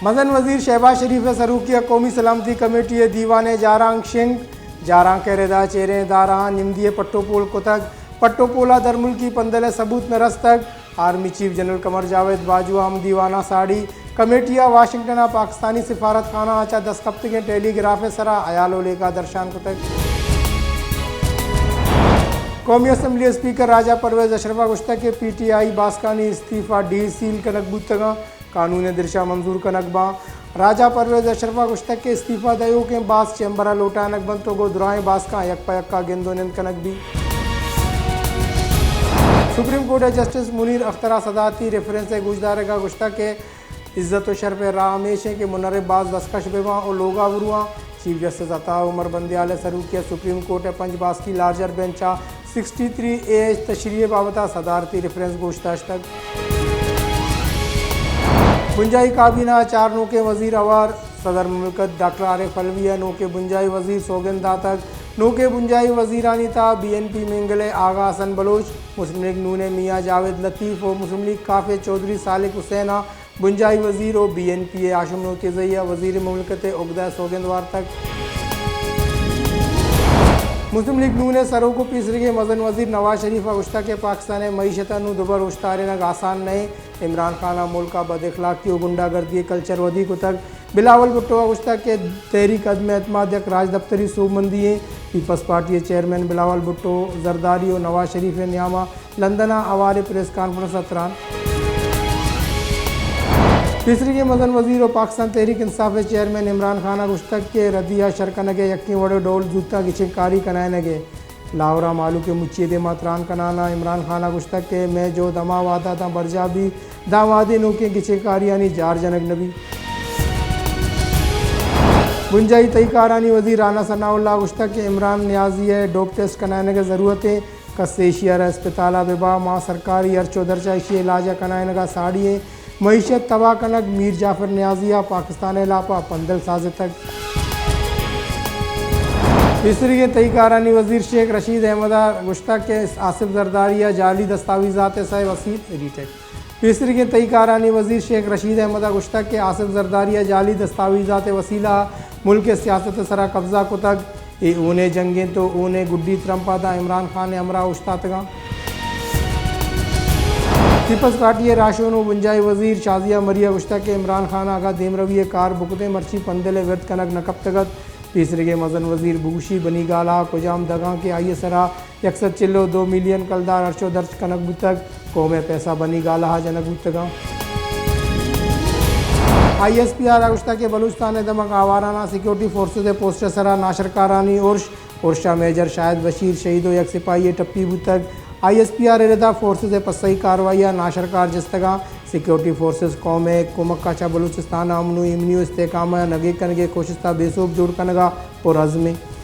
مزن وزیر شہباز شریف ءِ سروکی ءَ قومی سلامتی کمیٹی ءِ دیوان ءِ جارانک شنگ، جارانک ءِ ردا چیریں ادارہاں نمدی ءِ پٹ ءُ پول کتگ، پٹ ءُ پول ءَ درملکی پندل ءِ ثبوت نہ رستگ، آرمی چیف جنرل قمر جاوید باجوہ ہم دیوان ءَ ساڑی، کمیٹی ءَ واشنگٹن ءَ پاکستانی سفارت خانہ ءَ چہ دست کپتگیں ٹیلی گراف ءِ سرا ہیال ءُ لیکہ درشان کتگ۔ قومی اسمبلی اسپیکر راجہ پرویز اشرف ءَ گوشتگ کہ پی ٹی آئی باسکانی استعفی ڈی سیل کنگ بوتگاں، قانون ءِ درشا منظور کنگ باں۔ راجہ پرویز اشرف ءَ گوشتگ کہ استعفی دئیوکیں باسک چیمبر ءَ لوٹائینگ بنت ءُ گوں درائیں باسکاں یک پہ یکا گند ءُ نند کنگ بیت۔ سپریم کورٹ ءِ جسٹس منیر اختر ءَ صدارتی ریفرنس ءِ گوشدارگ ءَ گوشتگ کہ عزت ءُ شرپ ءِ راہ ہمیش اِنت کہ منرے باز دستکش بہ باں ءُ لوگ ءَ برواں۔ چیف جسٹس عطا عمر بندیال ءِ سروکی ءَ سپریم کورٹ ءِ پنچ باسکی لارجر بینچ ءَ سکسٹی تھری اے ایچ تشریح ءِ بابت ءَ صدارتی ریفرنس گوش داشتگ۔ بنجاہی کابینہ ءَ چار نوکیں وزیر ہوار، صدر مملکت ڈاکٹر عارف علوی ءَ نوکیں بنجاہی وزیر سوگند داتگ۔ نوکیں بنجاہی وزیرانی تہا بی این پی مینگل ءِ آغا حسن بلوچ، مسلم لیگ نون ءِ میاں جاوید لطیف ءُ مسلم لیگ کاف ءِ چوہدری سالک حسین ءَ بنجاہی وزیر ءُ بی این پی ءِ ہاشم نوتیزئی ءَ وزیر مملکت ءِ اگدہ ءِ سوگند وارتگ۔ مسلم لیگ نون ءِ سروک ءُ پیسریگیں مزن وزیر نواز شریف ءَ گوشتگ کہ پاکستان ءِ معیشت ءَ نوں دوبر اوشتارینگ آسان نہ اِنت۔ عمران خان ءَ ملک ءَ بد اخلاقی ءُ گنڈہ گردی ءِ کلچر ودی کتگ۔ بلاول بھٹو ءَ گوشتگ کہ تحریک عدم اعتماد یک راجدپتری سوبمندی اِنت۔ پیپلز پارٹی ءِ چیئرمین بلاول بھٹو زرداری ءُ نواز شریف ءِ نیام ءَ لندن ءَ ہواریں پریس کانفرنس ءَ تران۔ پیسریگیں مزن وزیر ءُ پاکستان تحریک انصاف ءِ چیئرمین عمران خان ءَ گوشتگ کہ ردی ءَ شر کنگ ءِ یکیں وڑ ءُ ڈول زوتاں گچین کاری کنائینگ ءِ۔ لاہور ءَ مہلوک ءِ مچی ءِ دیما تران کنان ءَ عمران خان ءَ گوشتگ کہ مئے جہد ہما وہد ءَ داں برجاہ بیت، داں وہدے نوکیں گچین کاریانی جار جنگ نہ بیت۔ بنجاہی تہی کارانی وزیر رانا ثناء اللہ ءَ گوشتگ کہ عمران نیازی ءِ ڈوپ ٹیسٹ کنائینگ ءِ ضرورت اِنت۔ کس ایشی ءَ را اسپتال ءَ بہ با، ما سرکاری ہرچ ءُ درچ ءَ ایشی ءِ علاج ءَ کنائینگ ءَ ساڑی ایں۔ معیشت تباہ کنگ، میر جعفر نیازی ءَ پاکستان ءِ ہلاپ ءَ پندل سازتگ۔ پیسریگیں تہی کارانی وزیر شیخ رشید احمد ءَ گوشتگ کہ آصف زرداری ءَ جعلی دستاویزات ءِ سئے وسیل ریٹیک۔ پیسریگیں تہی کارانی وزیر شیخ رشید احمد ءَ گوشتگ کہ آصف زرداری ءَ جعلی دستاویزات ءِ وسیلہ ءَ ملک ءِ سیاست ءِ سرا قبضہ کتگ۔ اے ہون ءِ جنگ اِنت ءُ ہون ءِ گڈی ترمپ ءَ داں عمران خان ءِ ہمراہ اوشتاتگاں۔ پیپلز پارٹی ءِ راہشون ءُ بنجاہی وزیر شازیہ مری ءَ گوشتگ کہ عمران خان ءَ اگاں دیمروی ءِ کار بکتیں مرچی پندل ءِ ورد کنگ نہ کپتگ ات۔ پیسریگیں مزن وزیر بگوشی، بنی گالہ ءَ کجام دگاں کہ آئی ءِ سرا یک سد چل ءُ دو ملین کلدار ہرچ ءُ درچ کنگ بوتگ، قوم ءِ پیسہ بنی گالہ ءَ جنگ بوتگاں۔ آئی ایس پی آر ءَ گوشتگ کہ بلوچستان ءِ دمگ آواران ءَ سیکورٹی فورسز ءِ پوسٹ ءِ سرا ناشرکارانی ارش، ارش ءَ میجر شاہد بشیر شہید ءُ یک سپاہی ءِ ٹپی بوتگ۔ آئی ایس پی آر ءِ ردا فورسز ءِ پسہی کاروائی ءَ ناشرکار جستگاں۔ سیکورٹی فورسز قوم ءِ کمک ءَ چہ بلوچستان ءَ امن ءُ ایمنی ءُ استحکام ءَ نگیگ کنگ ءِ کوشست ءَ بے سوب جوڑ کنگ ءَ پرعزم اِنت۔